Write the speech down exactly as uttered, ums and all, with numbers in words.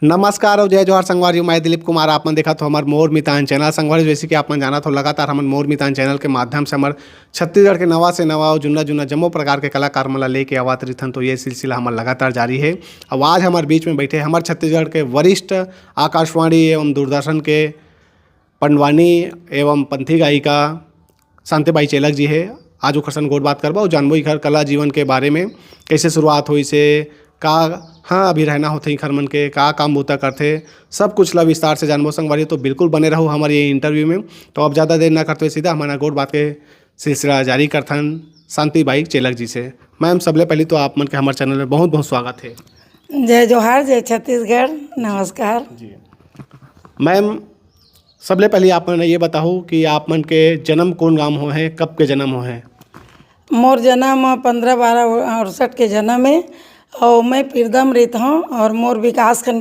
नमस्कार अउ जय जोहार संगवारी हो, मैं दिलीप कुमार। आप मन देखत हो हमर मोर मितान चैनल। संगवारी हो, जैसे कि आप मन जानत हो, लगातार हमन मोर मितान चैनल के माध्यम से हमर छत्तीसगढ़ के नवा से नवा अउ जुन्ना जुन्ना जम्मो प्रकार के कलाकार मन ला लेके आवत रहिथन। तो ये सिलसिला हमर लगातार जारी हे। अब आज हमर बीच में बैठे हमर छत्तीसगढ़ के वरिष्ठ आकाशवाणी एवं दूरदर्शन के पंडवानी एवं पंथी गायिका शांति बाई चेलक जी हे। आज ओखर संग गोठ बात करबो अउ जानबो इखर कला जीवन के बारे में, कैसे शुरुआत होइस हे, का, हाँ, अभी रहना होथे इखर मन के, का काम बूता करथे, सब कुछ ला विस्तार से जानबो संगवारी। तो बिल्कुल बने रहू हमर ये इंटरव्यू में। तो अब ज़्यादा देर ना करते हुए सीधा हमन गोठ बात के सिलसिला जारी करथन शांति बाई चेलक जी से। मैम, सबले पहली तो आप मन के हमर चैनल में बहुत बहुत स्वागत हे। जय जोहार, जय छत्तीसगढ़, नमस्कार। जी मैम, सबले पहले आप मन ये बताओ कि आप मन के जन्म कौन गांव हो हे, कब के जन्म हो हे? मोर जन्म पंद्रह बारह अड़सठ के जन्म हे अउ मैं पिरदम रहित हूँ अउ मोर विकास खंड